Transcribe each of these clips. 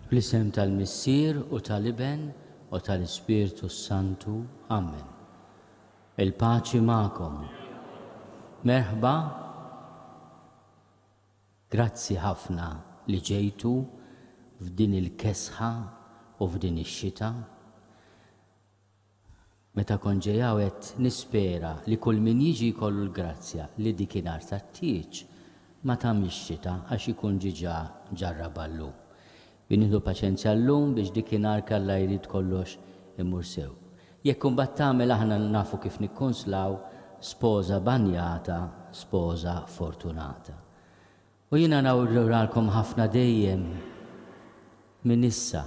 Fl-isem tal-Missier u tal-Iben u tal-Ispirtu s-Santu. Amen. Il-paċi magħkom. Merħba. Grazzi ħafna li ġejtu f'din il-kesħa u f'din ix-xita. Meta kont ġej hawn għedt nispera li kull min jiġi jkollu l-grazzja li dikinhar tat-tieġ ma tagħmilx xita għax ikun ġiġa ġarrabha llum. Bi nieħdu paċenzja llum biex dikinhar k'Alla jrid kollox imur sew. Jekk imbagħad tagħmel aħna nafu kif nikkonslaw spoża banjata, spoża fortunata. U jiena nawguralkom ħafna dejjem minn issa.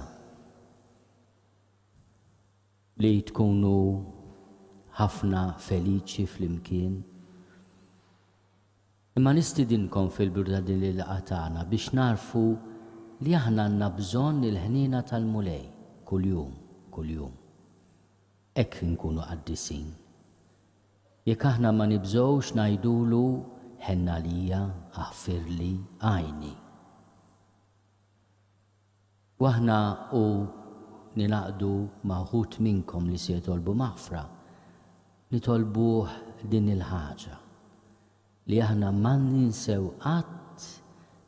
Li tkunu ħafna feliċi flimkien. Imma nistidinkom fil-bidu ta' din il-laqgħa tagħna biex nagħrfu li aħna għandna bżonn il-ħniena tal-Mulej kuljum, kuljum. Hekk inkunu qaddisin. Jekk aħna ma nibżgħux ngħidulu ħenn għalija, aħfirli, għinni. U aħna u ningħaqdu ma' wħud minnkom li se jitolbu maħfra, nitolbuh din il-ħaġa, li aħna ma ninsew qatt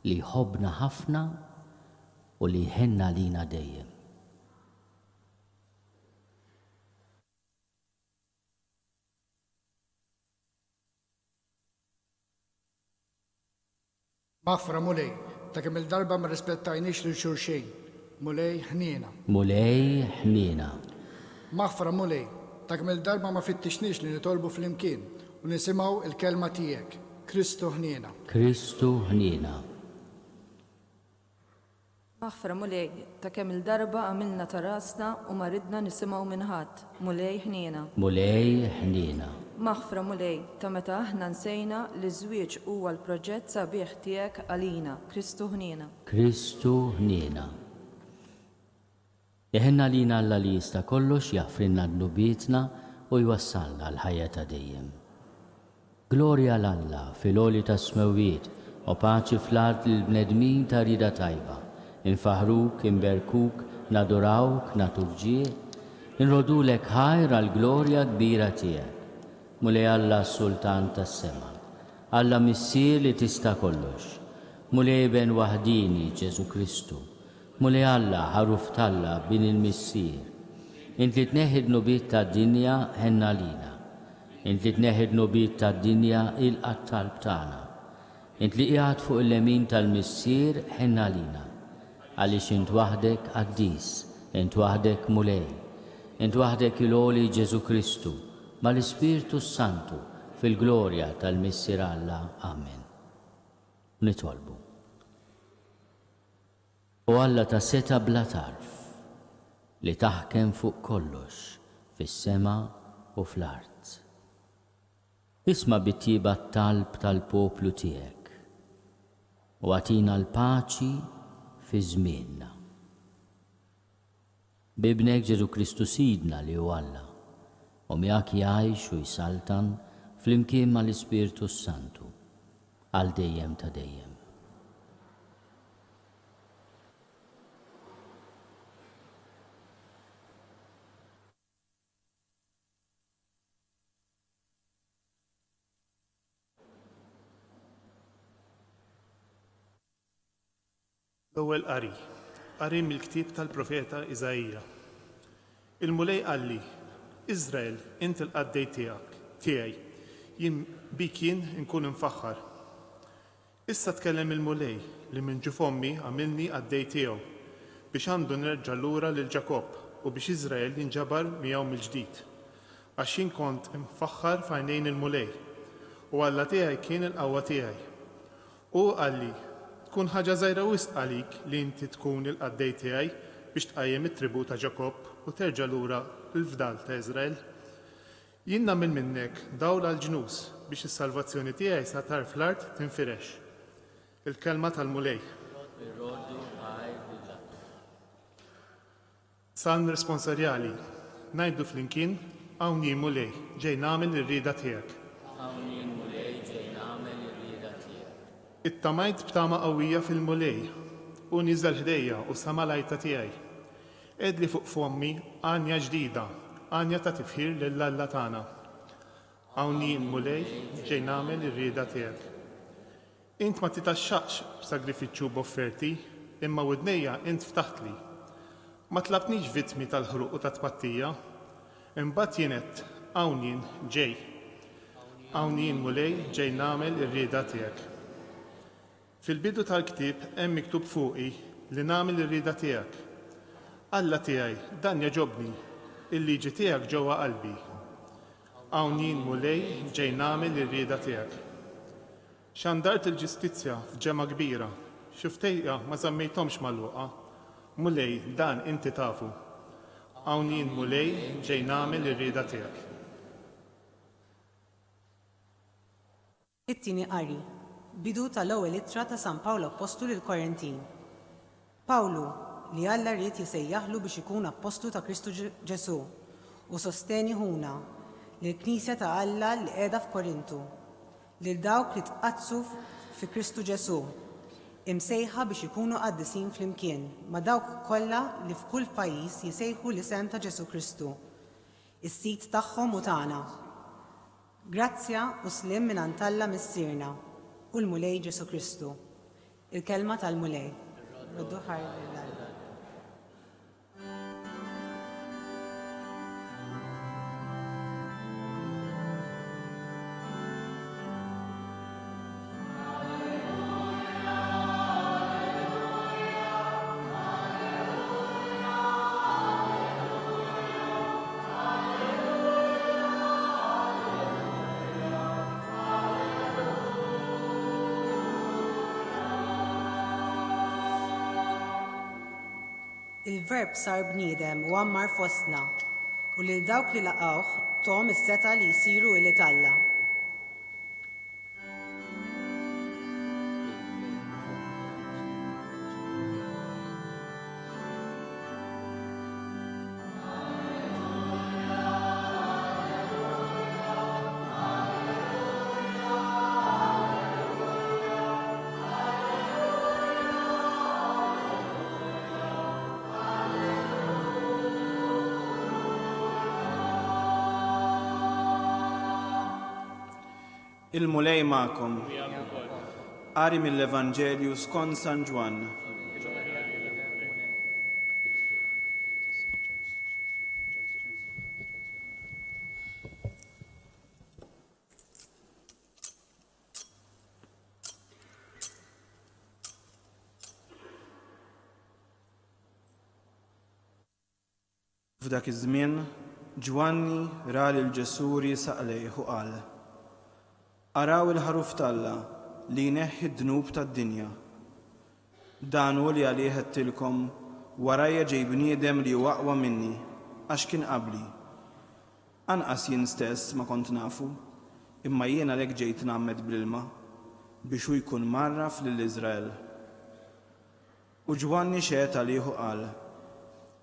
li jħobbna ħafna u li jħenn għalina dejjem. Maħfra, Mulej, ta' kemm-il darba ma rrispettajniex lil xulxin. Mulej, ħniena. Mulej, ħniena. Maħfra, Mulej, ta' kemm-il darba ma fittixniex li nitolbu flimkien u nisimgħu l-Kelma tiegħek. Kristu, ħniena. Kristu, ħniena. Maħfra, Mulej, ta' kemm-il darba għamilna ta' rasna u ma ridna nisimgħu minn ħadd. Mulej, ħniena. Mulej, ħniena. Maħfra, Mulej, ta' meta aħna nsejna li ż-żwieġ huwa l-proġett sabiħ tiegħek għalina. Kristu, ħniena. Kristu, ħniena. Iħenn għalina Alla li jista' kollox, jaħfrilna dnubietna u jwassalna għall-ħajja ta' dejjem. Glorja 'l Alla fil-għoli tas-smewwiet u paċi fl-art lill-bnedmin ta' rieda tajba. Infaħħruk, inberkuk, nadurawk, nagħtuk ġieħ, inroddulek ħajr għall-glorja kbira tiegħek. Mulej Alla s-Sultan tas-sema, Alla Missier li tista' kollox, Mulej Iben waħdieni Ġesù Kristu, Mulej Alla, Ħaruf t'Alla, Bin il-Missier, int li tneħħi d-dnubiet tad-dinja, ħenn għalina. Int li tneħħi d-dnubiet tad-dinja, ilqa' t-talb tagħna. Int li qiegħed fuq il-lemin tal-Missier, ħenn għalina. Għaliex int waħdek qaddis, int waħdek Mulej, int waħdek il-Għoli Ġesù Kristu, mal-Ispirtu s-Santu, fil-glorja tal-Missier Alla. Amen. Nitolbu. O Alla ta' setgħa bla tarf, li taħkem fuq kollox fis-sema u fl-art. Isma' bit-tjieba t-talb tal-poplu tiegħek, u agħtina l-paċi fi żmienna. B'Ibnek Ġesù Kristu Sidna li hu Alla, u miegħek jgħix u jsaltan flimkien mal-Ispirtu s-Santu, għal dejjem ta' dejjem. L-Ewwel Qari, Qari mill-ktieb tal-profeta Iżaija. Il-Mulej qalli, Iżrael, int il-qaddej tiegħek, tiegħi, jien bik jien inkun imfaħħar. Issa tkellem il-Mulej, li minn ġuf ommi għamilni qaddej tiegħu, biex għandu nerġa' lura lil Ġakobb u biex Iżrael jinġabar miegħu mill-ġdid. Għax jien kont imfaħħar f'għajnejn il-Mulej, u Alla tiegħi kien il-qawwa tiegħi. Hu qalli, Tkun ħaġa żgħira wisq għalik li inti tkun il-qaddej tiegħi biex tqajjem it-tribù ta' Ġakobb u terġa' lura l-fdal ta' Iżrael. Jien nagħmel minnek dawl għall-ġnus, biex is-salvazzjoni tiegħi sa tarf l-art tinfirex. Il-Kelma tal-Mulej. Irroddu ħajr lil Alla. Salm Responsorjali, Ngħidu flimkien, Hawn jien, Mulej, ġej nagħmel ir-rieda tiegħek. Hawn jien, Mulej, ġej nagħmel ir-rieda tiegħek. Ittamajt b'tama qawwija fil-Mulej. Hu niżel ħdejja u sama' l-għajta tiegħi. Qegħedli fuq fommi għanja ġdida, għanja ta' tifħir lil Alla tagħna. Hawn jien, Mulej, ġej nagħmel ir-rieda tiegħek. Int ma titgħaxxaqx b'sagrifiċċju u b'offerti, imma widnejja int ftaħtli. Ma tlabtnix vittmi tal-ħruq u tat-tpattija. Imbagħad jien għedt, Hawn jien, ġej. Hawn jien, Mulej, ġej nagħmel ir-rieda tiegħek. Fil-bidu tal-ktieb hemm miktub fuqi li nagħmel ir-rieda tiegħek. Alla tiegħi, dan jogħġobni, il-liġi tiegħek ġewwa qalbi. Hawn jien, Mulej, ġej nagħmel ir-rieda tiegħek. Xandart il-ġustizzja f'ġemgħa kbira, xufftejja ma żammejthomx magħluqa. Mulej, dan inti tafu. Hawn jien, Mulej, ġej nagħmel ir-rieda tiegħek. It-Tieni Qari, Bidu tal-Ewwel Ittra ta' San Pawl Appostlu lill-Korintin. Pawlu, li Alla ried jsejjaħlu biex ikun appostlu ta' Kristu Ġesù, u Sosteni ħuna, lill-Knisja ta' Alla li qiegħda f'Korintu, lil dawk li tqaddsu fi Kristu Ġesù, imsejħa biex ikunu qaddisin flimkien ma' dawk kollha li f'kull pajjiż jsejħu l-isem ta' Ġesù Kristu, is-Sid tagħhom u tagħna. Grazzja u sliem mingħand Alla Missierna u l-Mulej Ġesù Kristu. Il-Kelma tal-Mulej. Roddu ħajr lil Alla. Il-Verb sar bniedem u għammar fostna, u lil dawk li laqgħuh tahom is-setgħa li jsiru ulied Alla. Il-Mulej magħkom. Qari mill-Evanġelju skont San Ġwann. F'dak iż-żmien, Ġwanni ra lil Ġesù riesaq lejh u qal, Araw il-Ħaruf t'Alla li jneħħi d-dnub tad-dinja. Dan hu li għalih għedtilkom, 'Warajja ġej bniedem li hu aqwa minni, għax kien qabli. Anqas jien stess ma kont nafu, imma jien għalhekk ġejt ngħammed bl-ilma, biex hu jkun mgħarraf lil Iżrael. U Ġwanni xehed għalih u qal,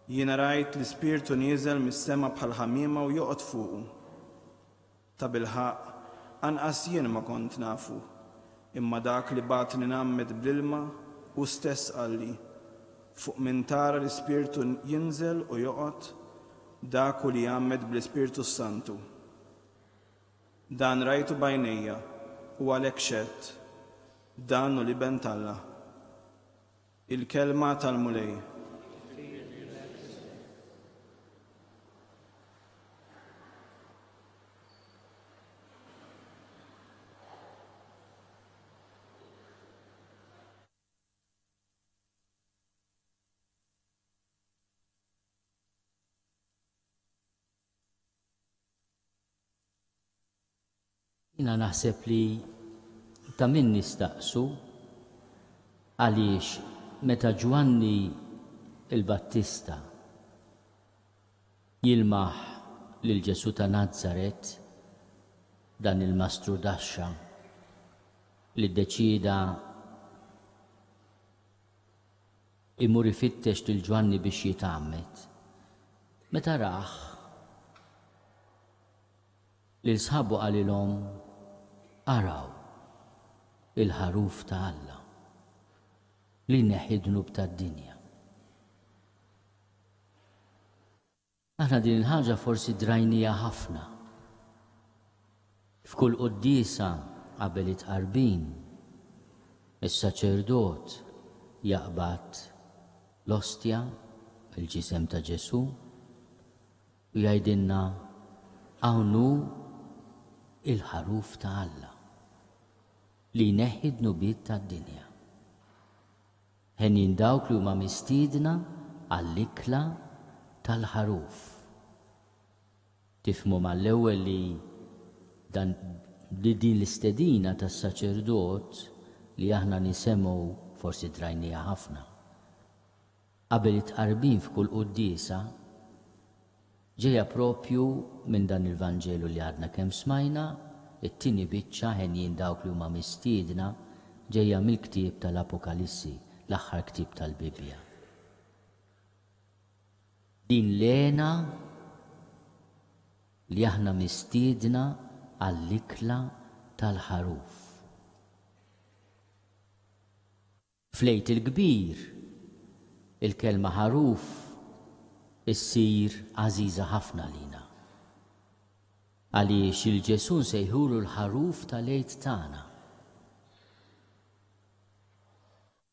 Jiena rajt l-Ispirtu nieżel mis-sema bħal ħamiema u joqgħod fuqu. Tabilħaqq, anqas jien ma kont nafu, imma dak li bagħatni ngħammed bl-ilma, hu stess qalli, 'Fuq min tara l-Ispirtu jinżel u joqgħod, dak hu li jgħammed bl-Ispirtu s-Santu. Dan rajtu b'għajnejja, u għalhekk xhedt, Dan hu l-Iben t'Alla. Il-Kelma tal-Mulej. Jiena naħseb li ta' min nistaqsu għaliex meta Ġwanni l-Battista jilmaħ lil Ġesù ta' Nazaret, dan il-mastrudaxxa li ddeċieda imur ifittex lil Ġwanni biex jitgħammed, meta rah, Lil sħabu qalilhom, Araw, il-Ħaruf ta' Alla! Li jneħħi d-dnub tad-dinja. Aħna din il-ħaġa forsi drajnieha ħafna. F'kull quddiesa qabel it-tqarbin, is-saċerdot jaqbad l-ostja, il-ġisem ta' Ġesù, u jgħidilna hawn hu il-ħaruf ta' Alla li jneħħi d-dnubiet tad-dinja. Henjin dawk li huma mistiedna għall-ikla tal-Ħaruf. Tifhmu mal-ewwel li dan li din l-istedina tas-saċerdot li aħna nisemgħu forsi drajnieha ħafna. Qabel it-tqarbin f'kull quddiesa, ġejja proprju minn dan il-Vanġelu li għadna kemm smajna, it-tieni biċċa, Henjin dawk li huma mistiedna, ġejja mill-ktieb tal-Apokalissi, l-aħħar ktieb tal-Bibbja. Din l-hena li aħna mistiedna għall-ikla tal-Ħaruf. Fl-Għid il-Kbir, il-kelma ħaruf issir għażiża ħafna għalina. Għaliex 'il Ġesù nsejħulu l-ħaruf tal-Għid tagħna.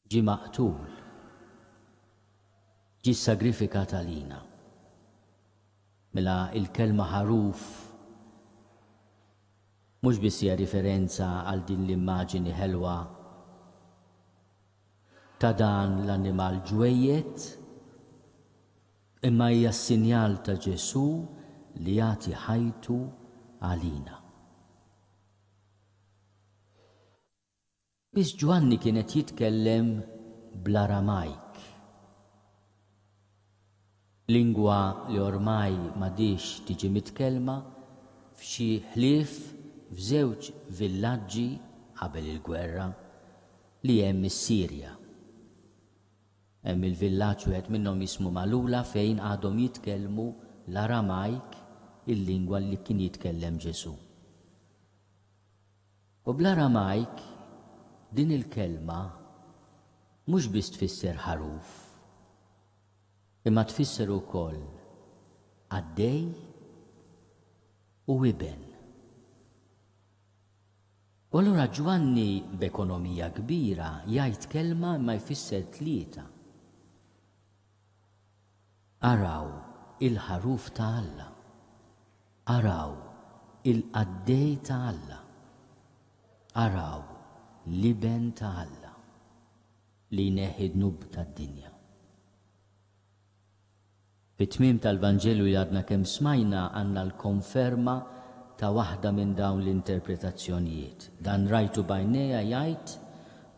Ġie maqtul. Ġie ssagrifikat għalina. Mela il-kelma ħaruf Mhux biss hija riferenza għal din l-immaġini ħelwa ta' dan l-annimal ġwejjed, imma hija s-sinjal ta' Ġesù li jagħti ħajtu għalina. Biss Ġwanni kien qed jitkellem bl-Aramajk, lingwa li ormai m'għadhiex tiġi mitkellma f'xi ħlief f'żewġ villaġġi qabel il-gwerra li hemm is-Sirja. Hemm il-villaġġ wieħed minnhom jismu Malula fejn għadhom jitkellmu l-Aramajk, il-lingwa li kien jitkellem Ġesù. U bl-Aramajk din il-kelma mhux biss tfisser ħaruf, imma tfisser ukoll qaddej u iben. U allura Ġwanni b'ekonomija kbira jgħid kelma imma jfisser tlieta. Araw il-Ħaruf ta' Alla! Araw il-Qaddej ta' Alla! Araw l-Iben ta' Alla, li jneħħi d-dnub tad-dinja. Fit-tmiem tal-Vanġelu li għadna kemm smajna għandna l-konferma ta' waħda minn dawn l-interpretazzjonijiet. Dan rajtu b'għajnejja jgħid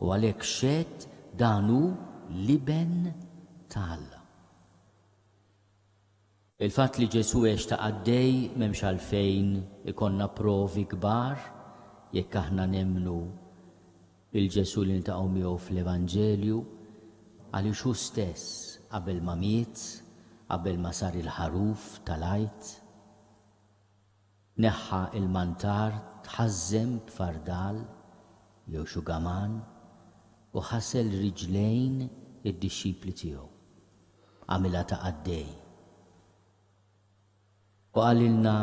u għalhekk xhedt dan hu l-Iben ta' Alla. Il-fatt li Ġesù għex ta' qaddej m'hemmx għalfejn ikollna provi kbar jekk aħna nemmnu 'l Ġesù li niltaqgħu miegħu fl-Evanġelju għaliex hu stess qabel ma miet, qabel ma sar il-ħaruf tal-Għid, Neħħa l-mantar tħażżem b'fardal jew xugaman u ħasel riġlejn id-dixxipli tiegħu. Għamilha ta' qaddej. U qalilna,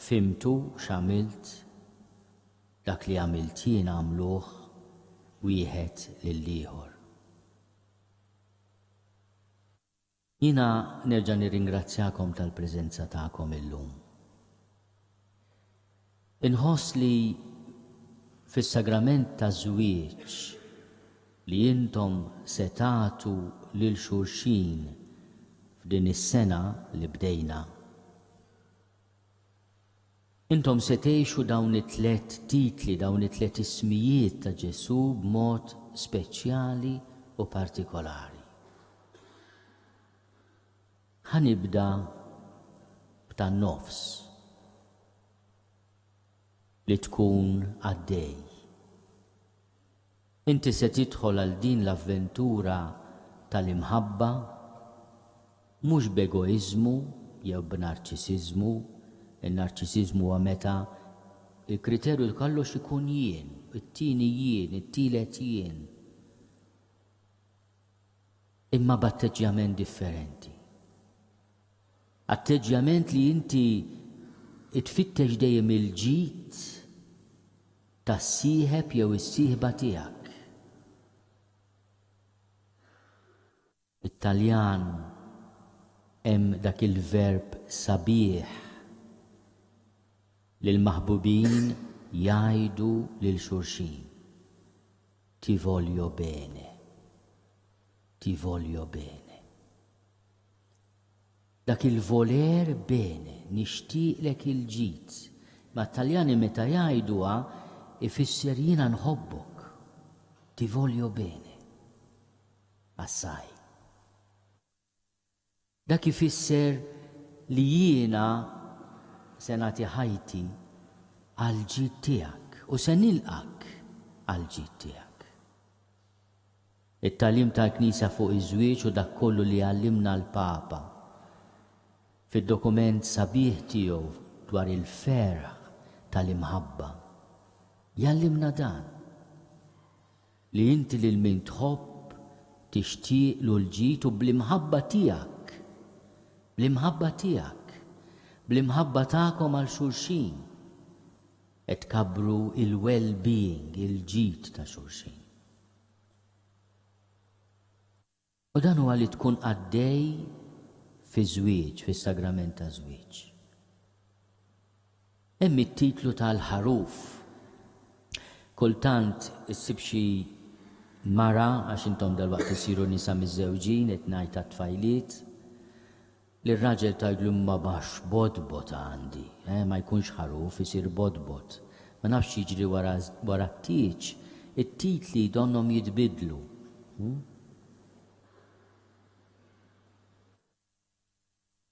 Fhimtu x'għamilt? Dak li għamilt jien agħmluh wieħed lill-ieħor. Jiena nerġa' nirringrazzjakom tal-preżenza tagħkom illum. Inħoss li fis-sagrament taż-żwieġ li intom se tagħtu lil xulxin f'din is-sena li bdejna, intom se tgħixu dawn it-tlett titli, dawn it-tlett ismijiet ta' Ġesù b'mod speċjali u partikolari. Ħa nibda b'tan-nofs, li tkun qaddej. Inti se tidħol għal din l-avventura tal-imħabba mhux b'egoiżmu jew b'narċisiżmu, in-narċisiżmu huwa meta l-kriterju ta' kollox ikun jien, it-tieni jien, it-tielet jien. Imma b'atteġġjament differenti. Atteġġjament li inti tfittex dejjem il-ġid tas-sieħeb jew is-sieħba tiegħek. Bit-Taljan hemm dak il-verb sabiħ li l-maħbubin jgħidu lil xulxin, Ti voglio bene, ti voglio bene. Dak il-voler bene, nixtieqlek il-ġid. Ma t-Taljani meta jgħiduha ifisser jiena nħobbok, ti voglio bene. Assai. Dak ifisser li jiena se nagħti ħajti għall-ġid tiegħek u se nilqgħek għall-ġid tiegħek. It-tagħlim tal-Knisja fuq iż-żwieġ u dak kollu li għallimna l-Papa fid-dokument sabiħ tiegħu dwar il-ferħ tal-imħabba jgħallimna dan. Li inti lil min tħobb tixtieqlu l-ġid u bl-imħabba tiegħek, bl-imħabba tiegħek, bl-imħabba tagħkom għal xulxin, qed tkabbru il-well-being, il-ġid ta' xulxin. U dan huwa li tkun qaddej fiż-żwieġ, fis-sagrament taż-żwieġ. Hemm it-titlu tal-ħaruf. Kultant issib xi mara, għax intom dalwaqt isiru nisa miżżewġin, qed ngħid għat-tfajliet, li r-raġel tgħidlu imma baxx bodbod għandi, eh, ma jkunx ħaruf, isir bodbod. Ma nafx x'jiġri wara wara t-tieġ, it-titli donnhom jitbiddlu. Hm?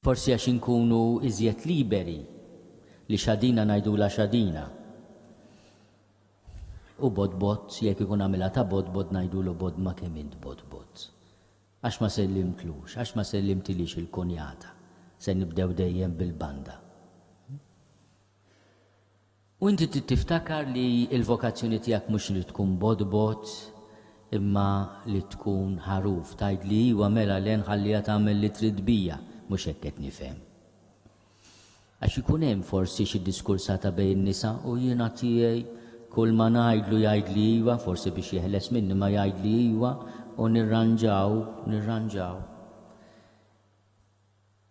Forsi għax inkunu iżjed liberi li xadina ngħidulha xadina. U bodbod, jekk ikun għamilha ta' bodbod ngħidulu bodma kemm int bodbod. Għax ma sellimtlux, għax ma sellimtilix il-kunjata, se nibdew dejjem bil-banda. U inti trid tiftakar li l-vokazzjoni tiegħek mhux li tkun bodbod, imma li tkun ħaruf. Tgħidli iwa mela le nħalliha tagħmel li trid bija, mhux hekk qed nifhem. Għax ikun hemm forsi xi diskursata bejn in-nisa u jiena tiegħi kull ma ngħidlu jgħidli iva, forsi biex jeħles minni ma jgħidli iva u nirranġaw, nirranġaw.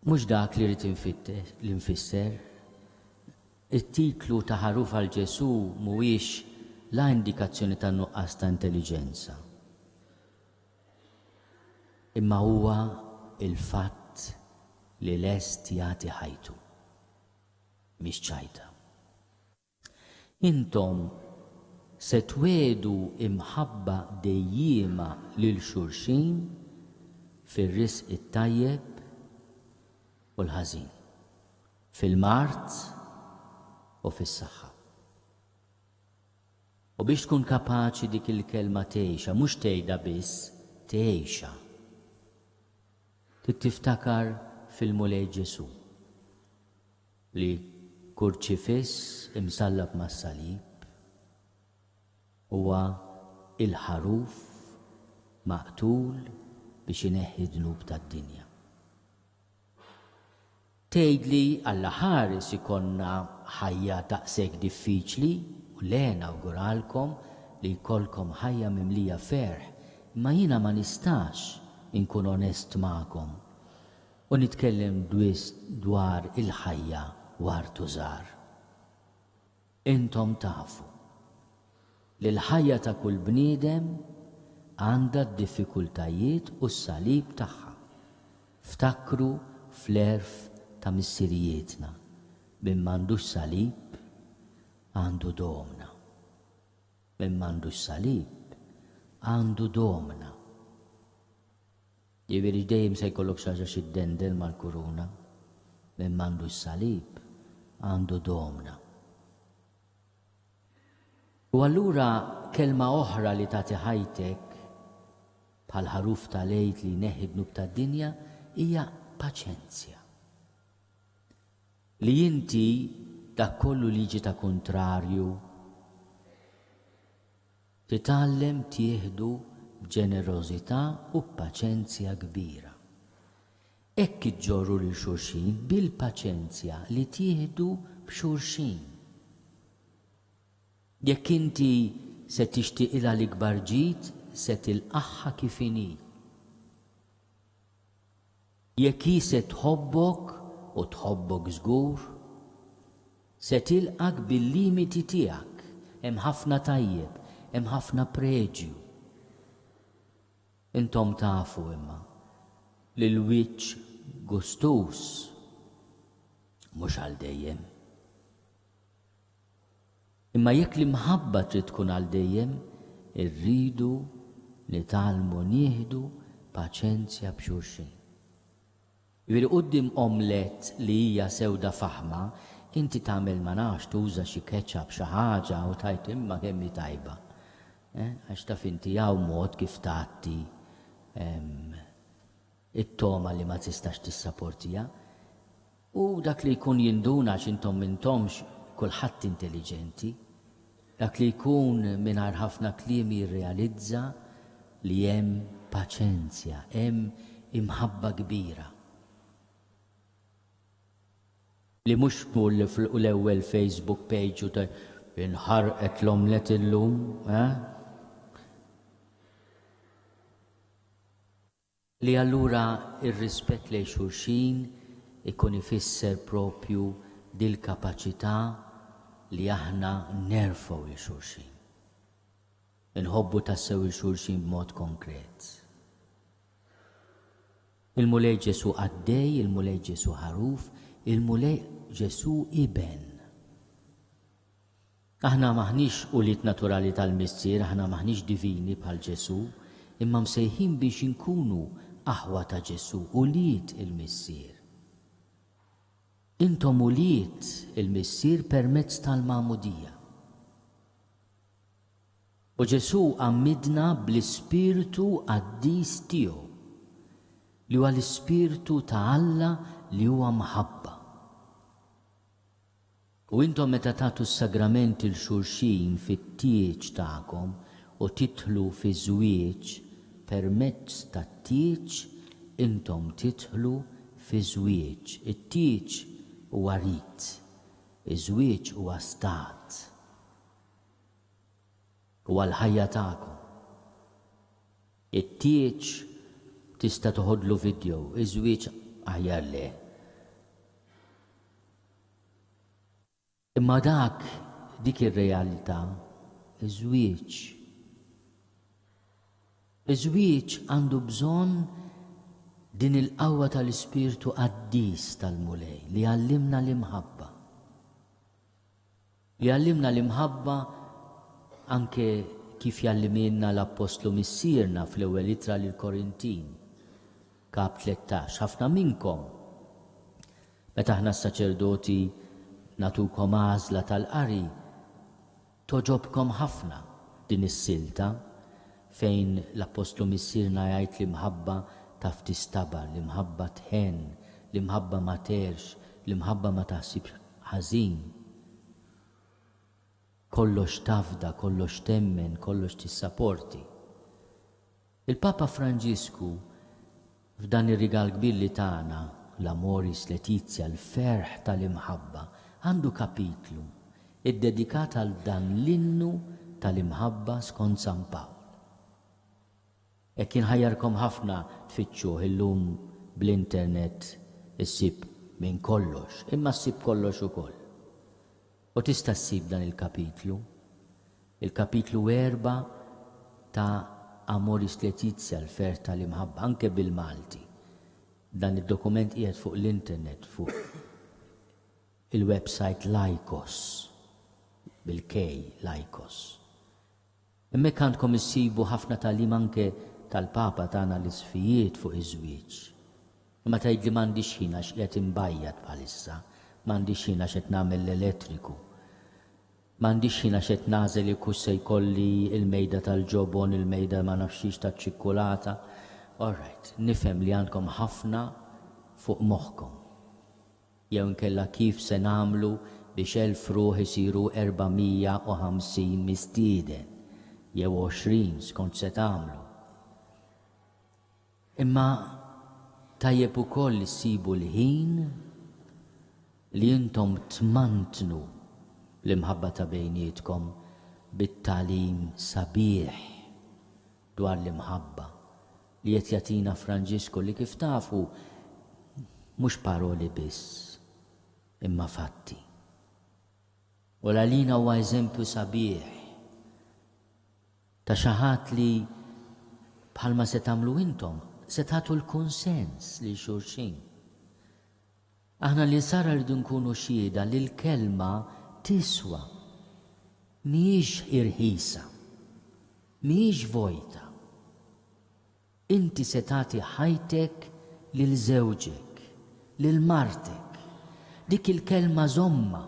Mhux dak li rrid infittex, li nfisser. It-titlu ta' ħaruf għal Ġesù mhuwiex la indikazzjoni ta' nuqqas ta' intelliġenza. Imma huwa l-fatt li lest jagħti ħajtu. Mhix ċajta. Intom se twiegħdu imħabba dejjiema lil xulxin fir-risq it-tajjeb u l-ħażin, fil-mard u fis-saħħa. U biex tkun kapaċi dik il-kelma tgħixha, mhux tgħidha biss, tgħixha. Trid tiftakar fil-Mulej Ġesù li kurċifiss imsallab mas-salib huwa l-ħaruf maqtul biex ineħħi d-dnub tad-dinja. Tgħidli Alla ħares ikollna ħajja daqshekk diffiċli u le nawguralkom li jkollkom ħajja mimlija ferħ imma jiena ma nistax inkun onest magħkom u nitkellem dwar il-ħajja wartu żgħar. Intom tafu li l-ħajja ta' kull bniedem għandha d-diffikultajiet u s-salib tagħha. Ftakru fl-għerf ta' missirijietna, min m'għandux salib għandu domna. Min m'għandux salib għandu domna. Jiġifieri dejjem se jkollok xi ħaġa xi ddendel mal-kuruna. Min m'għandux salib għandu domna. U allura kelma oħra li tagħti ħajtek bħal ħaruf tal-Għid li jneħħi d-dnub tad-dinja hija paċenzja. Li inti dak kollu li jiġi ta' kuntrarju titgħallem tieħdu b'ġenerożità u b'paċenzja kbira. Hekk iġġorru lil xulxin bil-paċenzja li tieħdu b'xulxin. Jekk inti se tixtiqilha l-ikbar ġid, se tilqagħha kif inhi. Jekk hi se tħobbok, u tħobbok żgur, se tilqgħek bil-limiti tiegħek, hemm ħafna tajjeb, hemm ħafna preġju. Intom tafu imma li l-wiċċ gustuż mhux għal dejjem. Imma jekk l-imħabba trid tkun għal dejjem, irridu nitgħallmu nieħdu paċenzja b'xulxin. Jiġifieri quddiem omelette li hija sewda faħma, inti tagħmel ma nafx tuża xi ketchup xi ħaġa u tgħid imma kemm hi tajba. Eh, għax taf inti hawn mod kif tgħatti ehm, it-togħma li ma tistax tissaportiha. U dak li jkun jinduna għax intom m'intomx kulħadd intelliġenti, dak li jkun mingħajr ħafna kliem jirrealizza li hemm paċenzja, hemm imħabba kbira. Li mhux tmur l-ewwel Facebook page u tgħid inħarqet l-omelette illum, eh? Li allura r-rispett lejn xulxin ikun ifisser proprju dil-kapaċità li aħna nerfgħu 'l xulxin. Inħobbu tassew 'il xulxin b'mod konkret. Il-Mulej Ġesù qaddej, il-Mulej Ġesù ħaruf, il-Mulej Ġesù iben. Aħna m'aħniex ulied naturali tal-Missier, aħna m'aħniex divini bħal Ġesù, imma msejħin biex inkunu aħwa ta' Ġesù, ulied il-Missier. Intom ulied il-Missier permezz tal-magħmudija. U Ġesù għammidna bl-Ispirtu qaddis tiegħu, li huwa l-Ispirtu ta' Alla li huwa mħabba. U intom meta tagħtu s-sagramenti 'l xulxin fit-tieġ tagħkom u tidħlu fiż-żwieġ permezz tat-tieġ intom tidħlu fi żwieġ. It-tieġ huwa rit. Iż-żwieġ huwa stat. Huwa l-ħajja tagħkom. It-tieġ tista' toħodlu video, iż-żwieġ aħjar le. Imma dak, dik ir-realtà, iż-żwieġ. Iż-żwieġ għandu bżonn din il-qawwa tal-Ispirtu qaddis tal-Mulej li jgħallimna l-imħabba. Li jgħallimna l-imħabba anke kif jgħallimielna l-Appostlu Missierna fl-Ewwel Ittra lill-Korintin, Kap 13. Ħafna minnkom, meta aħna s-saċerdoti nagħtukom għażla tal-qari, togħġobkom ħafna din is-silta fejn l-Appostlu Missierna jgħid l-imħabba taf tistabar, l-imħabba tħenn, l-imħabba ma tgħerx, l-imħabba ma taħsibx ħażin. Kollox tafda, kollox temmen, kollox tissaporti. Il-Papa Franġisku, f'dan ir-rigal kbir li tana, l-Amoris Laetitia, l-ferħ tal-imħabba, għandu kapitlu ddedikat għal dan l-innu tal-imħabba skont San Pawl. Hekk inħajjarkom ħafna tfittxuh illum bl-internet issib minn kollox, imma ssib kollox ukoll. U tista' ssib dan il-kapitlu, il-kapitlu 4 ta' Amoris Laetitia, l-ferħ tal-imħabba, anke bil-Malti. Dan id-dokument qiegħed fuq l-internet fuq il-website Laikos, bil-K, Laikos. Hemmhekk għandkom issibu ħafna tagħlim anke tal-Papa tagħna l-isqfijiet fuq iż-żwieġ. Imma tgħidli m'għandix ħin għax qiegħed inbajjad bħalissa, m'għandix ħin għax qed nagħmel l-elettriku, m'għandix ħin għax qed nagħżel jekk hux se jkolli l-mejda tal-ġobon, il-mejda ma nafx xiex taċ-ċikkulata. All right, nifhem li għandkom ħafna fuq moħħkom. Jew inkella kif se nagħmlu biex 1,000 ruħ isiru 450 mistieden, jew 20 skont x'se tagħmlu. Imma tajjeb ukoll li ssibu l-ħin li intom tmantnu l-imħabba ta' bejnietkom bit-tagħlim sabiħ dwar l-imħabba li qed jagħtina Franġisku li kif tafu mhux paroli biss imma fatti. U l-għalina huwa eżempju sabiħ ta' xi ħadd li bħalma se tagħmlu intom, se tagħtu l-kunsens lil xulxin. Aħna l-Insara rridu nkunu xhieda li l-kelma tiswa. Mhijiex irħisa. Mhijiex vojta. Inti se tagħti ħajtek lil żewġek, lil martek. Dik il-kelma żommha.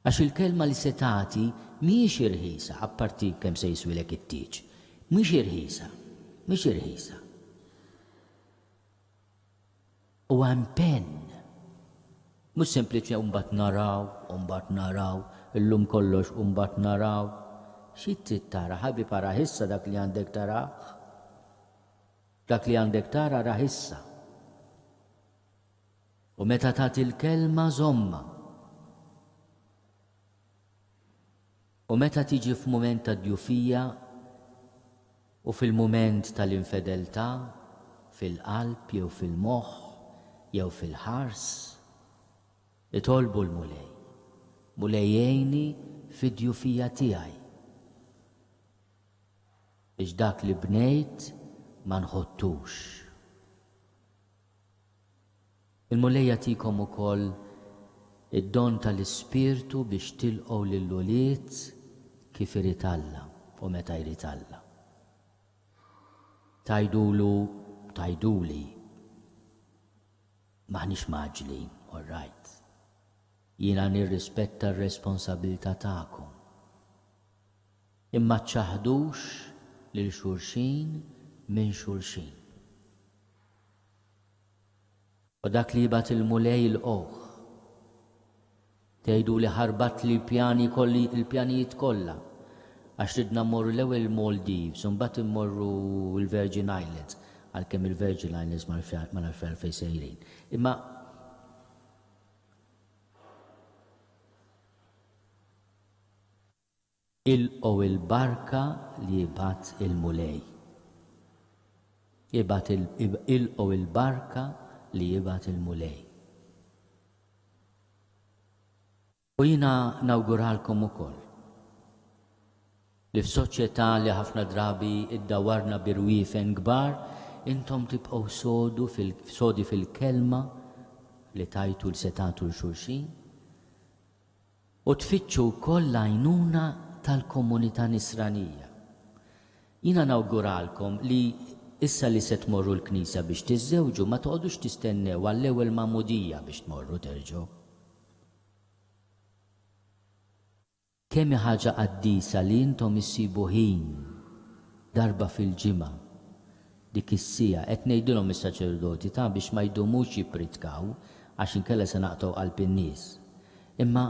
Għax il-kelma li se tagħti mhijiex irħisa, apparti kemm se jiswilek it-tieġ. Mhix irħisa. Mhix irħisa. Huwa impenn. Mhux sempliċi u mbagħad naraw, u mbagħad naraw, illum kollox u mbagħad naraw. Xi trid tara, ħabib arah issa dak li għandek tarah. Dak li għandek tara arah issa. U meta tagħti l-kelma żommha. U meta tiġi f'mument ta' djufija u fil-mument tal-infedeltà, fil-qalb jew fil-moħħ jew fil-ħars, itolbu l-Mulej, Mulej għinni fid-djufija tiegħi, biex dak li bnejt ma nħottux. Il-Mulej jagħtikom ukoll id-don tal-Ispirtu biex tilqgħu lill-ulied kif irid Alla u meta jrid Alla. Tgħidulu, tgħiduli, m'aħniex mgħaġġlin, all right. Jiena nirrispetta r-responsabilità tagħkom. Imma ċċaħħdux lil xulxin minn xulxin. U dak li jibgħat il-Mulej ilqgħuh. Tgħiduli ħarbatli l-pjani kolli il-pjanijiet kollha għax ridna mmorru l-ewwel il-Maldives u mbagħad immorru l-Virgin Islands għalkemm il-Virgin Islands ma nafx għalfejn sejrin. Imma Ilqgħu il-barka li jibgħat il-Mulej. Ibgħat il, ilqgħu il-barka li jibgħat il-Mulej. U jiena nawguralkom ukoll li f'soċjetà li ħafna drabi iddawwarna bi rwiefen kbar, intom tibqgħu sodu fil, sodi fil-kelma li tajtu l se tagħtu 'l xulxin, U tfittxu wkoll l-għajnuna tal-komunità Nisranija. Jiena nawguralkom li issa li se tmorru l-knisja biex tiżżewġu ma toqgħodux tistennew għall-ewwel magħmudija biex tmorru terġgħu. Kemm hi ħaġa qaddisa li intom issibu ħin darba fil-ġimgħa dik is-siegħa, qed ngħidilhom is-saċerdoti ta' biex ma jdumux jippritkaw għax inkella se naqtgħu qalb in-nies. Imma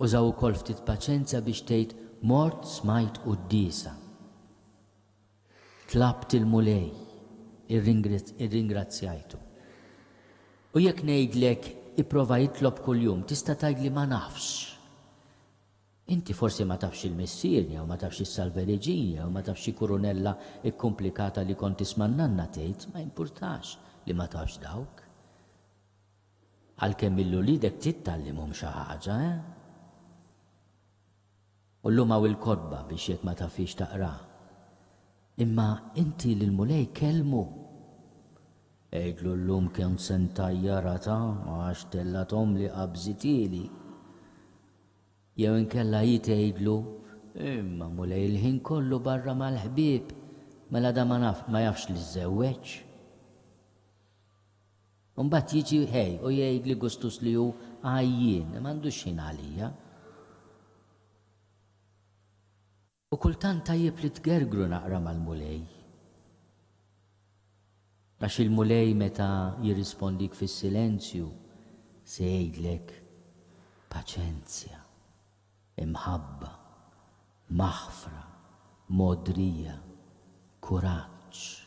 użaw ukoll ftit paċenzja biex tgħid mort smajt quddiesa. Tlabt il-Mulej, irringrazzjajtu. U jekk ngħidlek ipprova itlob kuljum, tista' tgħidli ma nafx. Inti forsi ma tafx il-Missier, jew ma tafx is-Salve Regina, jew ma tafx xi kurunella kkumplikata li kont tisma' n-nanna tgħid, ma jimpurtax li ma tafx dawk. Għalkemm lil uliedek trid tgħallimhom xi ħaġa, eh? U llum hawn il-kotba biex jekk ma tafhiex taqra. Imma inti lill-Mulej kellmu. Għidlu llum kont se ntajjarha ta' għax tellgħathomli qabżitieli. Jew inkella hi tgħidlu, Imma Mulej il-ħin kollu barra mal-ħbieb, mela da ma naf, ma jafx li żżewweġ. U mbagħad jiġi ħej u jgħidli gustus li hu għajjien, m'għandux ħin għalija. U kultant tajjeb li tgergru naqra mal-Mulej. Għax il-Mulej meta jirrispondik fis-silenzju se jgħidlek paċenzja, imħabba, maħfra, mogħdrija, kuraġġ. kuraġġ.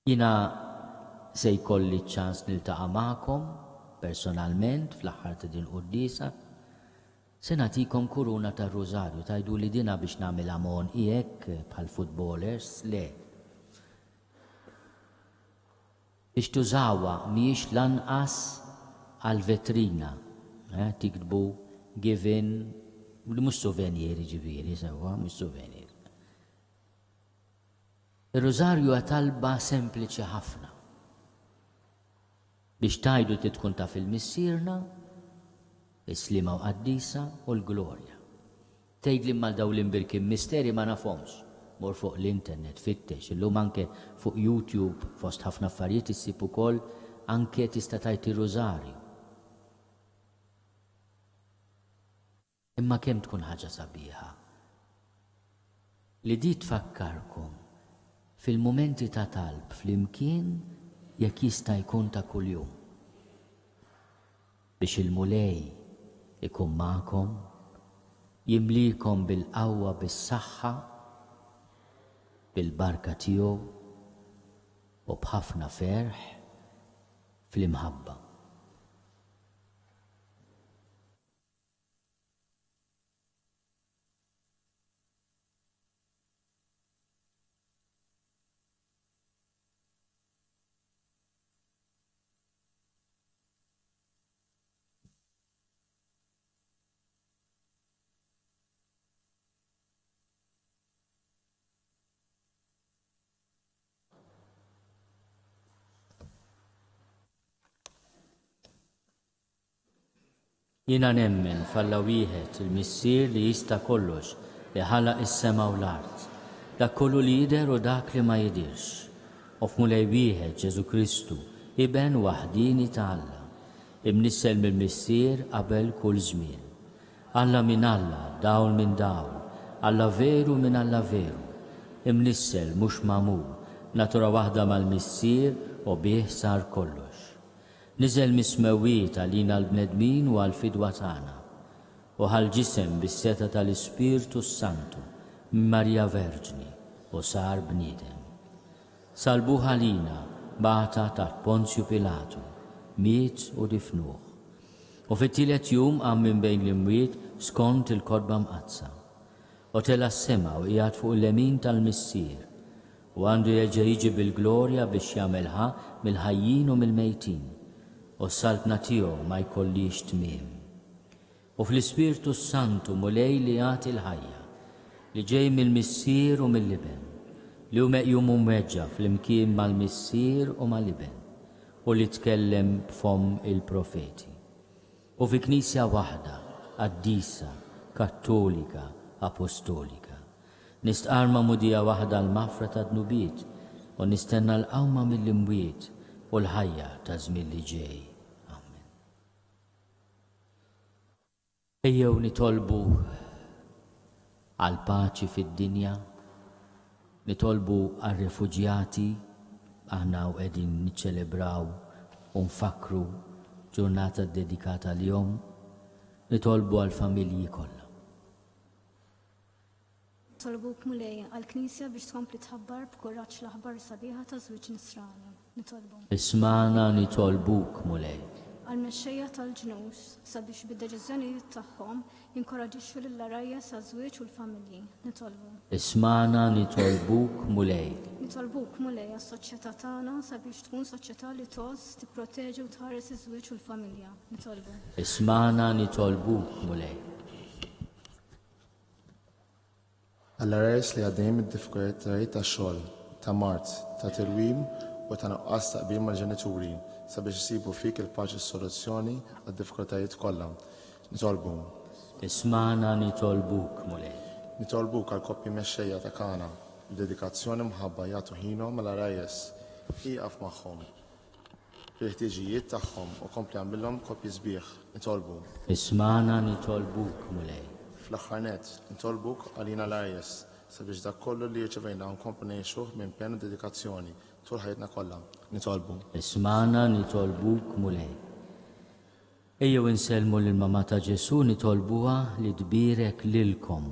Jiena se jkolli ċ-ċans niltaqa' magħkom personalment fl-aħħar ta' din il-quddiesa. Se nagħtikom kuruna tar-Rużarju. Tgħiduli dina biex nagħmilha m'għonqi hekk bħall-footballers? Le. Biex tużawha mhijiex lanqas għall-vetrina. Tiktbu given, li mhux souvenir jiġifieri sewwa, mhux souvenir. Ir-Rużarju huwa talba sempliċi ħafna. Biex tgħidu trid tkun taf il-Missierna, is-Sliema u Qaddisa u l-Glorja. Tgħidli imma dawn l-imbirkin misteri ma nafhomx. Mur fuq l-internet, fittex, illum anke fuq YouTube fost ħafna affarijiet issib ukoll anke tista' tgħid ir-Rużarju. Imma kemm tkun ħaġa sabiħa li di tfakkarkom fil-mumenti ta' talb flimkien jekk jista' jkun ta' kuljum. Biex il-Mulej ikun magħkom, jimliekom bil-qawwa bis-saħħa, bil-barka tiegħu u b'ħafna ferħ fl-imħabba. Jiena nemmen f'Alla wieħed, il-Missier li jista' kollox, li ħalaq is-sema u l-art, dak kollu li jidher u dak li ma jidhirx, u f'Mulej wieħed, Ġesù Kristu, Iben waħdieni ta' Alla, imnissel mill-Missier qabel kull żmien. Alla minn Alla, dawl minn dawl, Alla veru minn Alla veru, imnissel mhux magħmul, natura waħda mal-Missier u bih sar kollox. Niżel mis-smewwiet għalina l-bnedmin u għall-fidwa tagħna, u ħa l-ġisem bis-setgħa tal-Ispirtu s-Santu minn Marija Verġni u sar bniedem. Salbuh għalina, bata taħt Ponzju Pilatu, miet u difnuh. U fit-tielet jum qam minn bejn l-imwiet skont il-Kotba Mqaddsa. U tela' s-sema u qiegħed fuq il-lemin tal-Missier, U għandu jerġa' jiġi bil-glorja biex jagħmel ħa mill-ħajjin u mill-mejtin, u s-saltna tiegħu ma jkollhiex tmiem. U fl-Ispirtu s-Santu, Mulej li jagħti l-ħajja, li ġej mill-Missier u mill-Iben, li hu meqjum u mweġġa' flimkien mal-Missier u mal-Iben, u li tkellem b'fomm il-profeti. U fi Knisja waħda, qaddisa, kattolika, apostolika. Nistqarr magħmudija waħda għall-maħfra tad-dnubiet, u nistenna l-qawma mill-imwiet u l-ħajja taż-żmien li ġej. Amen. Ejjew nitolbu għall-paċi fid-dinja, nitolbu għar-refuġjati, aħna u qegħdin niċċelebraw u nfakkru ġurnata ddedikata għalihom, nitolbu għall-familji kollha. Nitolbuk, Mulej, għall-Knisja biex tkompli tħabbar b'kuraġġ l-aħbar sabiħa taż-żwieġ nisrani. Nitolbu. Ismagħna nitolbuk, Mulej. Għall-mexxejja tal-ġnus sabiex bid-deċiżjonijiet tagħhom jinkoraġixxu lill-għarajjes għaż-żwieġ u l-familji. Nitolbu. Ismagħna nitolbuk, Mulej. Nitolbuk, Mulej, għas-soċjetà tagħna sabiex tkun soċjetà li tgħożż, tipproteġi u tħares iż-żwieġ u l-familja. Nitolbu. Ismagħna nitolbuk, Mulej. Għall-għarajjes li għaddejjin mid-diffikultajiet ta' xogħol, ta' mard, ta' tilwim u ta' nuqqas ta' qbil mal-ġenituri, sabiex isibu fik il-paċi s-soluzzjoni għad-diffikultajiet kollha. Nitolbu. Ismagħna nitolbuk, Mulej. Nitolbuk għall-koppji mexxejja ta' Kana, li b'dedikazzjoni u mħabba jagħtu ħinhom għall-għarajjes. Ieqaf magħhom. Fil-ħtiġijiet tagħhom u kompli agħmilhom koppji sbieħ. Nitolbu. Ismagħna nitolbuk, Mulej. Fl-aħħar nett, nitolbuk għalina l-għarajjes, sabiex dak kollu li rċevejna nkomplu ngħixuh b'impenn u dedikazzjoni tul ħajjitna kollha. Nitolbu. Ismagħna nitolbuk, Mulej. Ejjew insellmu lill-Mamà ta' Ġesù nitolbuha li tbierek lilkom.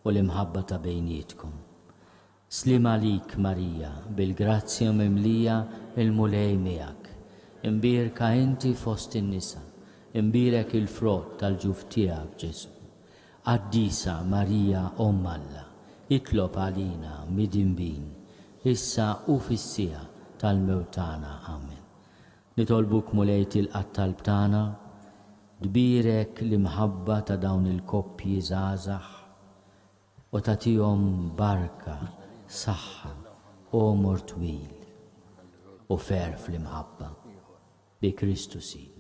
u l-imħabba ta' bejnietkom. Sliem għalik Marija, bil-grazzja mimlija il-Mulej miegħek. Imbierka inti fost in-nisa, imbierek il-frott tal-ġuf tiegħek Ġesù. Qaddisa Marija Omm Alla, itlob għalina midinbin, issa u fis-siegħa tal-mewt tagħna. Amen. Nitolbuk Mulej tilqa' t-talb tagħna, tbierek l-imħabba ta' dawn il-koppji żgħażagħ, u tagħtihom barka, saħħa, għomor twil, u ferħ fl-imħabba, bi Kristu Sidna.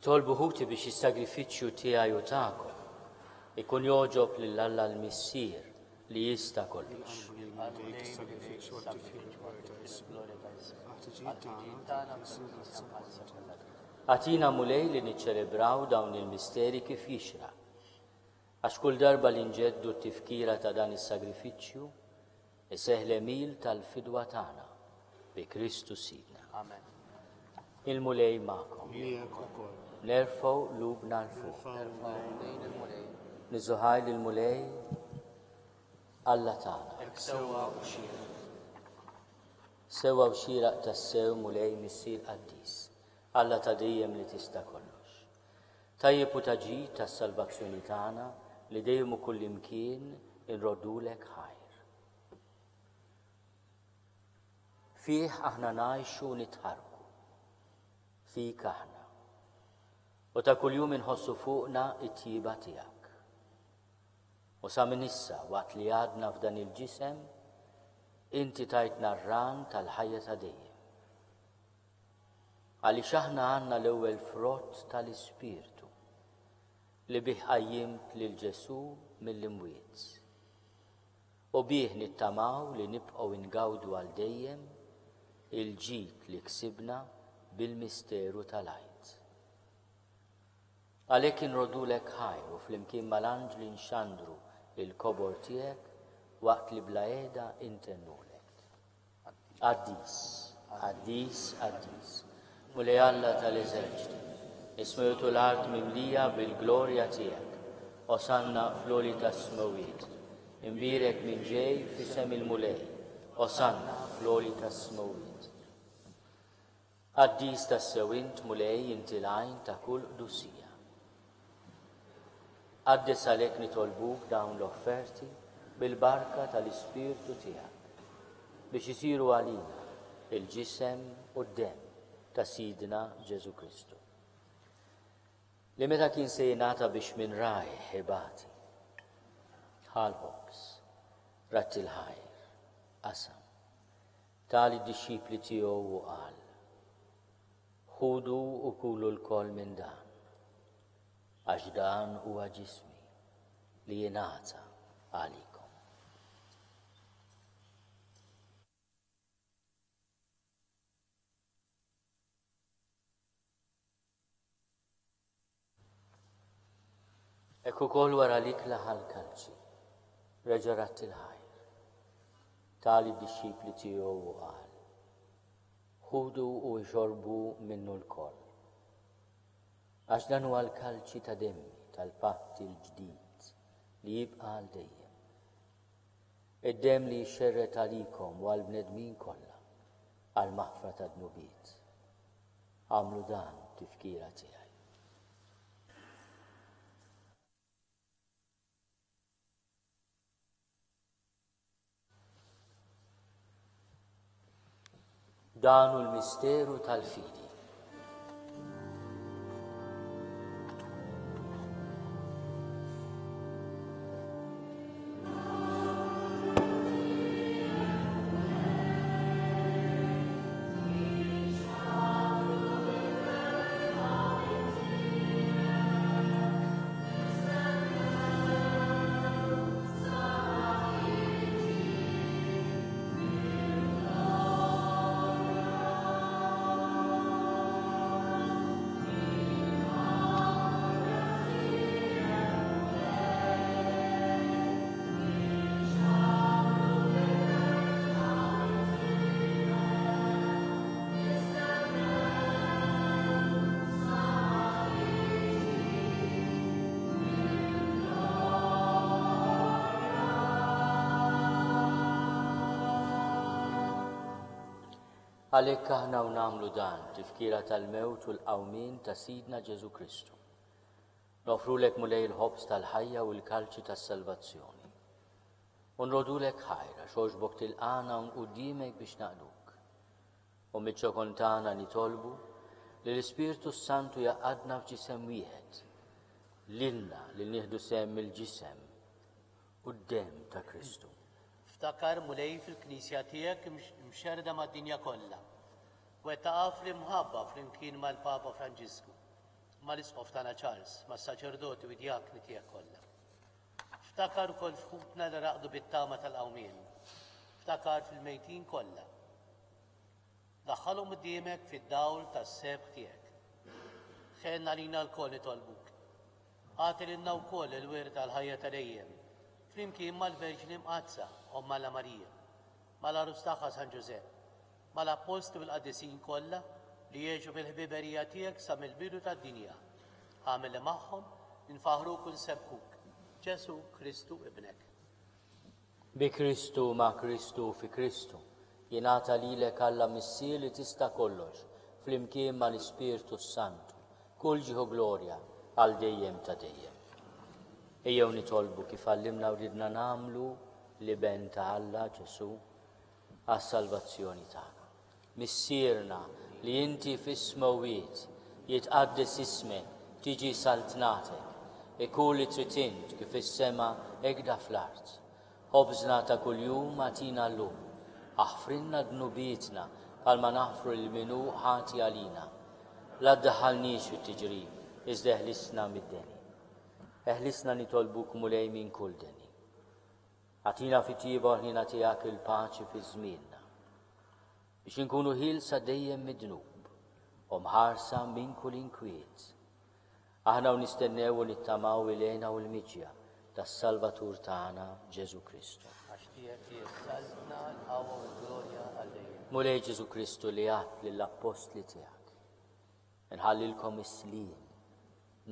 Nitolbu ħuti biex is-sagrifiċċju tiegħi u tagħkom ikun jogħġob lil Alla l-Missier li jista' kollox. Agħtina Mulej li niċċelebraw dawn il-misteri kif jixraq. Għax kull darba li nġeddu t-tifkira ta' dan is-sagrifiċċju, iseħħ l-għemil tal-fidwa tagħna bi Kristu Sidna. Amen. Il-Mulej magħkom. Miegħek ukoll. Nerfgħu qlubna 'l fuq. Niżżu ħajr lill-Mulej Alla tagħna. Hekk sewwa u xieraq. Sewwa u xieraq tassew Mulej Missier Qaddis, Alla ta' dejjem li tista' kollox. Tajjeb u ta' ġid tas-salvazzjoni tagħna li dejjem u kullimkien inroddulek ħajr. Fih aħna ngħixu u nitħarrku. Fik aħna. U ta' kuljum inħossu fuqna t-tjieba tiegħek. U sa minn issa, waqt li għadna f'dan il-ġisem, inti tajtna r-ran tal-ħajja ta' dejjem. Għaliex aħna għandna l-ewwel frott tal-Ispirtu li bih qajjimt lil Ġesù mill-imwiet. U bih nittamaw li nibqgħu ingawdu għal dejjem. Il-ġid li ksibna bil-misteru tal-Għid. Għalhekk inroddulek ħajr u flimkien mal-anġli nxandru l-kobor tiegħek waqt li bla heda intennulek. Qaddis, qaddis, qaddis, Mulej Alla tal-eżerċti, is-smewwiet u l-art mimlija bil-glorja tiegħek. Osanna fl-għoli tas-smewwiet. Imbierek min ġej f'isem il-Mulej. Osanna fl-għoli tas-smewwiet. Qaddis tassew int, Mulej, inti l-għajn ta' kull qdusija. Qaddes għalhekk nitolbuk dawn l-offerti bil-barka tal-Ispirtu tiegħek, biex isiru għalina l-ġisem u d-demm ta' Sidna Ġesù Kristu. Li meta kien se jingħata biex minn rajh ibati, ħa l-ħobż, radd il-ħajr, qasam, Ta lid-dixxipli tiegħu u qal, Ħudu u kulu lkoll minn dan, għax dan huwa ġismi li jingħata għalikom. Hekk ukoll wara l-ikla ħa l-kalċi, reġa' radd il-ħajr, ta lid-dixxipli tiegħu u qal, Ħudu u ixorbu minnu lkoll. Għax dan huwa l-kalċi ta' demmi tal-patt il-ġdid li jibqa' għal dejjem. Id-demm li jixxerred għalikom u għall-bnedmin kollha għall-maħfra tad-dnubiet. Agħmlu dan b'tifkira tiegħi. Dan hu l-misteru tal-fidi. Għalhekk aħna u nagħmlu dan tifkira tal-mewt u l-qawmien ta' Sidna Ġesù Kristu. Nofrulek Mulej il-ħobż tal-ħajja u l-kalċi tas-salvazzjoni. U nrodulek ħajr għax għoġbok tilqagħna hawn quddiemek biex naqduk. U miċ-ċokon tagħna nitolbu li l-Ispirtu s-Santu jgħaqqadna f'ġisem wieħed, lilna li nieħdu sehem mill-ġisem u d-demm ta' Kristu. Ftakar, Mulej, fil-Knisja tiegħek imxerrda mad-dinja kollha. Wettaqha fl-imħabba flimkien mal-Papa Franġisku, mal-Isqof tagħna Charles, mas-saċerdoti u d-djakni tiegħek kollha. Ftakar ukoll f'ħutna li raqdu bit-tama tal-qawmien. Ftakar fil-mejtin kollha. Daħħalhom quddiemek fid-dawl tas-sebħ tiegħek. Ħenn għalina lkoll nitolbuk. Agħti lilna wkoll il-wirt tal-ħajja ta' dejjem, flimkien mal-Verġni Mqaddsa, Omm Alla Marija, mal-Għarus tagħha San Ġużepp, mal-Appostli u l-qaddisin kollha li għexu fil-ħbiberija tiegħek sa mill-bidu tad-dinja. Agħmel li magħhom infaħħruk u nsebbħuk. Ġesù Kristu Ibnek. Bi Kristu, ma' Kristu u fi Kristu, jingħata lilek Alla Missier li tista' kollox, flimkien mal-Ispirtu s-Santu, kull ġieħ u glorja għal dejjem ta' dejjem. Ejjew nitolbu kif għallimna u ridna nagħmlu l-Iben ta' Alla, Ġesù, għas-salvazzjoni tagħna. Missierna li inti fis-smewwiet, jitqaddes ismek, tiġi saltnatek, ikun li trid int kif fis-sema hekda fl-art. Ħobżna ta' kuljum agħtina llum. Aħfrilna dnubietna bħalma naħfru lil min hu ħati għalina. La ddaħħalniex fit-tiġrib, iżda eħlisna mid-deni. Eħlisna nitolbuk Mulej minn kull deni. Agħtina fit-tjieba u l-ħniena tiegħek il-paċi fi żmienna. Biex inkunu ħielsa dejjem mid-dnub u mħarsa minn kull inkwiet. Aħna u nistennew u nittamaw il-hena u l-miġja tas-Salvatur tagħna Ġesù Kristu. Għax tiegħek hi s-saltna, l-qawwa u l-glorja għal dejjem. Mulej Ġesù Kristu li għedt lill-appostli tiegħek, Inħallilkom is-sliem,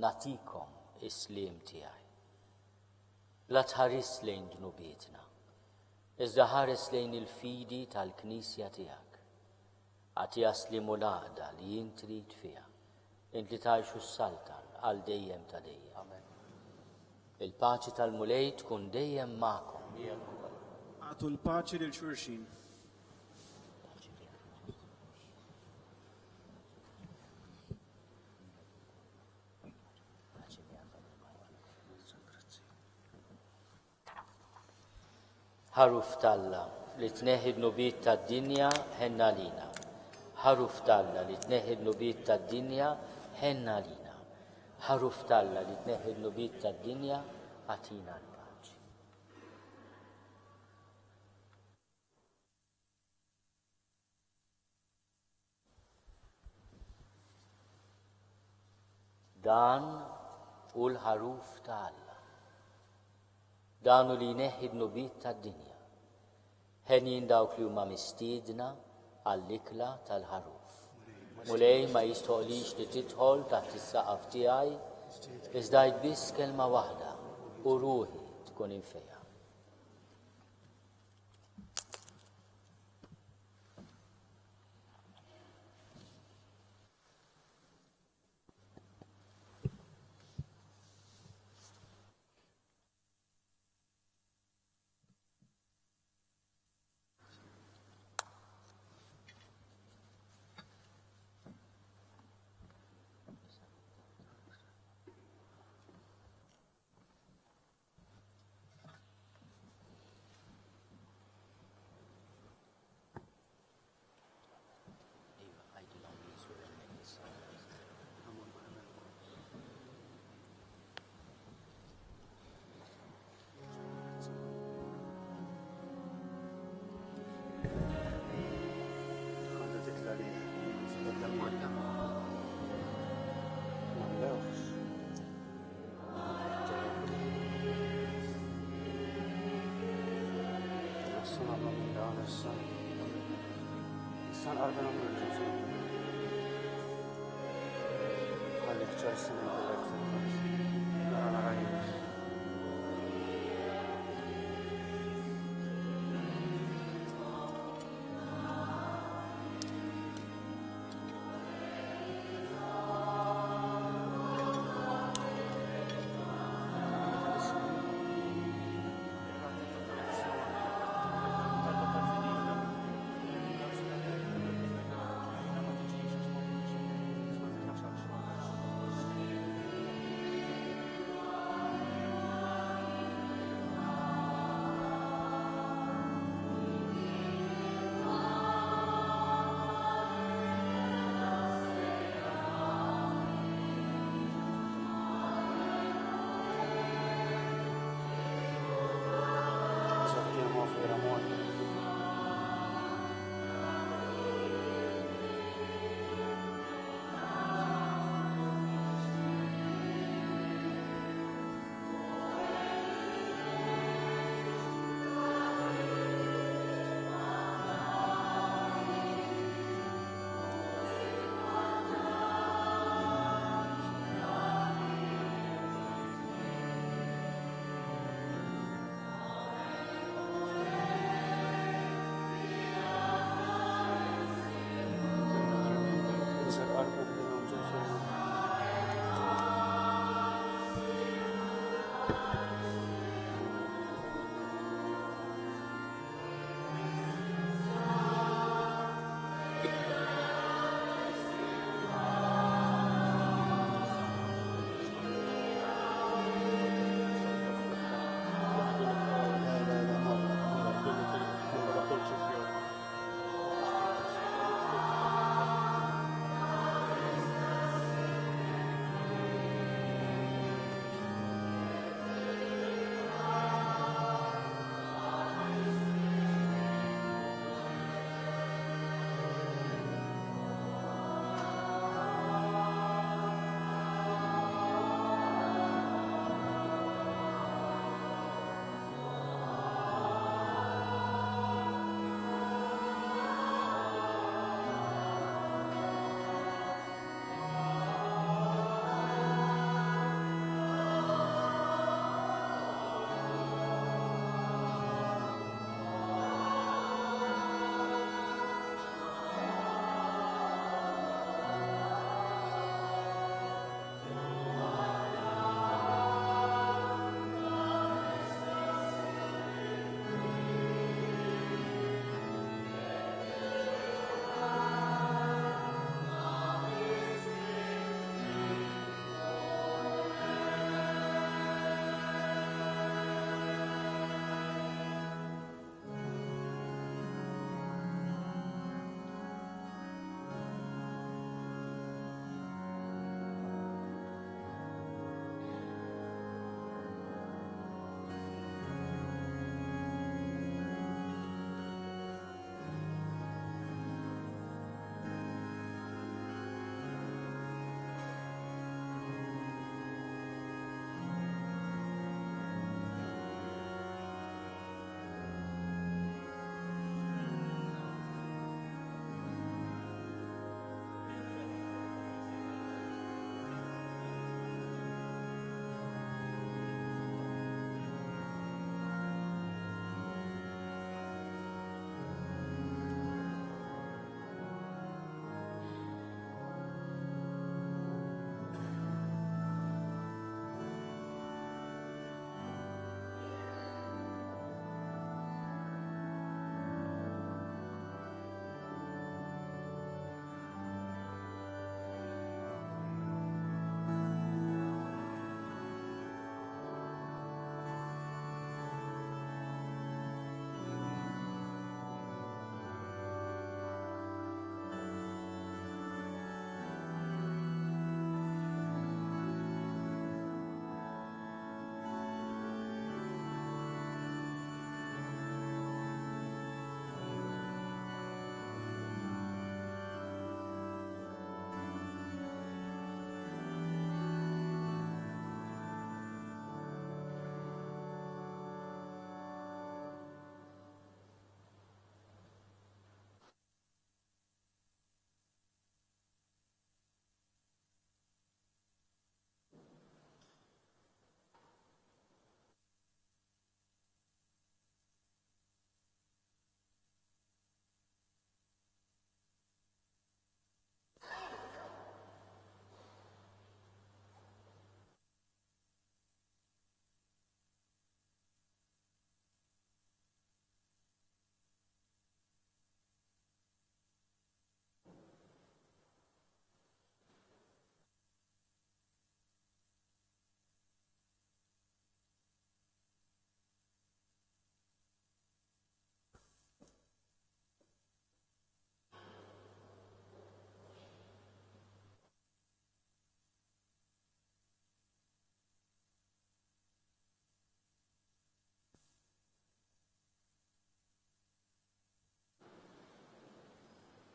nagħtikom is-sliem tiegħi. La tħarisx lejn dnubietna, iżda ħares lejn il-fidi tal-Knisja tiegħek. Agħtiha s-sliem u l-għaqda li int trid fiha, int li tgħix u ssaltan għal dejjem ta' dejjem. Amen. Il-paċi tal-Mulej tkun dejjem magħkom. Miegħek ukoll. Agħtu l-paċi lil xulxin. Ħaruf t'Alla li tneħħi d-dnubiet tad-dinja, ħenn għalina. Ħaruf t'Alla li tneħħi d-dnubiet tad-dinja, ħenn għalina. Ħaruf t'Alla li tneħħi d-dnubiet tad-dinja, agħtina l-paċi. Dan hu l-Ħaruf ta' Alla. Dan hu li jneħħi d-dnubiet tad-dinja. Henjin dawk li huma mistiedna għall-ikla tal-Ħaruf. Mulej ma jistħoqlix li tidħol taħt is-saqaf tiegħi, iżda għid biss kelma waħda u ruħi tkun imfejqa.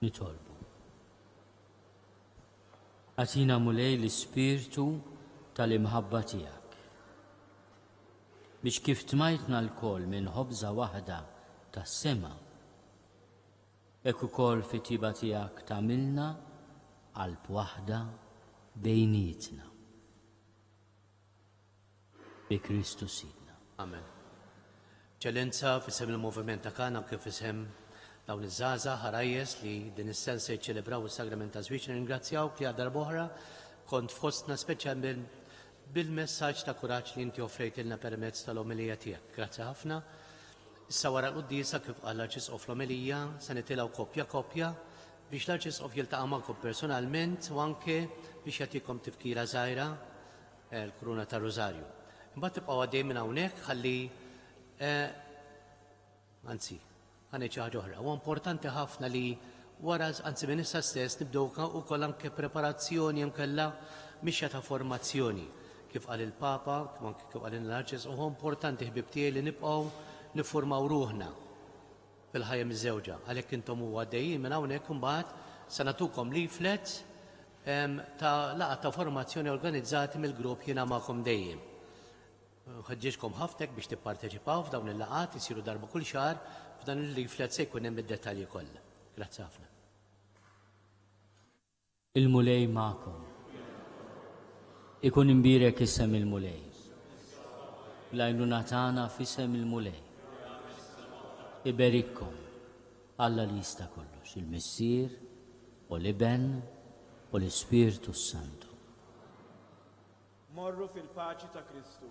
Nitolbu. Agħtina Mulej l-ispirtu tal-imħabba tiegħek. Biex kif tmajtna lkoll minn ħobża waħda tas-sema, hekk ukoll fit-tjieba tiegħek tagħmilna qalb waħda bejnietna. Bi Kristu Sidna. Amen. Eċċellenza, f'isem il-Moviment ta' Kana u kif f'isem dawn iż-żgħażagħ għarajjes li din is-sena se jiċċelebraw is-Sagrament taż-Żwieġ nirringrazzjawk li għal darb'oħra kont fostna speċjalment bil-messaġġ ta' kuraġġ li inti offrejtilna permezz tal-omelija tiegħek. Grazzi ħafna. Issa wara l-quddiesa kif qal l-Arċisqof fl-omelija se nitilgħu koppja koppja biex l-Arċisqof jiltaqa' magħkom personalment u anke biex jagħtikom tifkira żgħira l-kuruna tar-Rużarju. Imbagħad tibqgħu għaddejjin minn hawnhekk ħalli eh, anzi, ħa ngħid xi ħaġa oħra. Huwa importanti ħafna li wara, anzi minn issa stess nibdew ukoll anke preparazzjoni jew kellha mixja ta' formazzjoni. Kif qal il-Papa, kif anke kif qalilna l-Arċisqof, huwa importanti ħbieb tiegħi li nibqgħu niffurmaw ruħna fil-ħajja miżżewġa. Għalhekk intom u għaddejjin minn hawnhekk imbagħad se nagħtukom leaflet ta' laqgħat ta' formazzjoni organizzati mill-grupp Jiena Magħkom Dejjem. Nħeġġiġkom ħafna hekk biex tipparteċipaw f'dawn il-laqgħat, isiru darba kull xahar, f'dan il-leaflet se jkun hemm id-dettalji kollha. Grazzi ħafna. Il-Mulej magħkom. Ikun imbierek isem il-Mulej. L-għajnuna tagħna f'isem il-Mulej. Iberikkom Alla li jista' kollox, il-Missier u l-Iben u l-Ispirtu s-Santu. Morru fil-paċi ta' Kristu.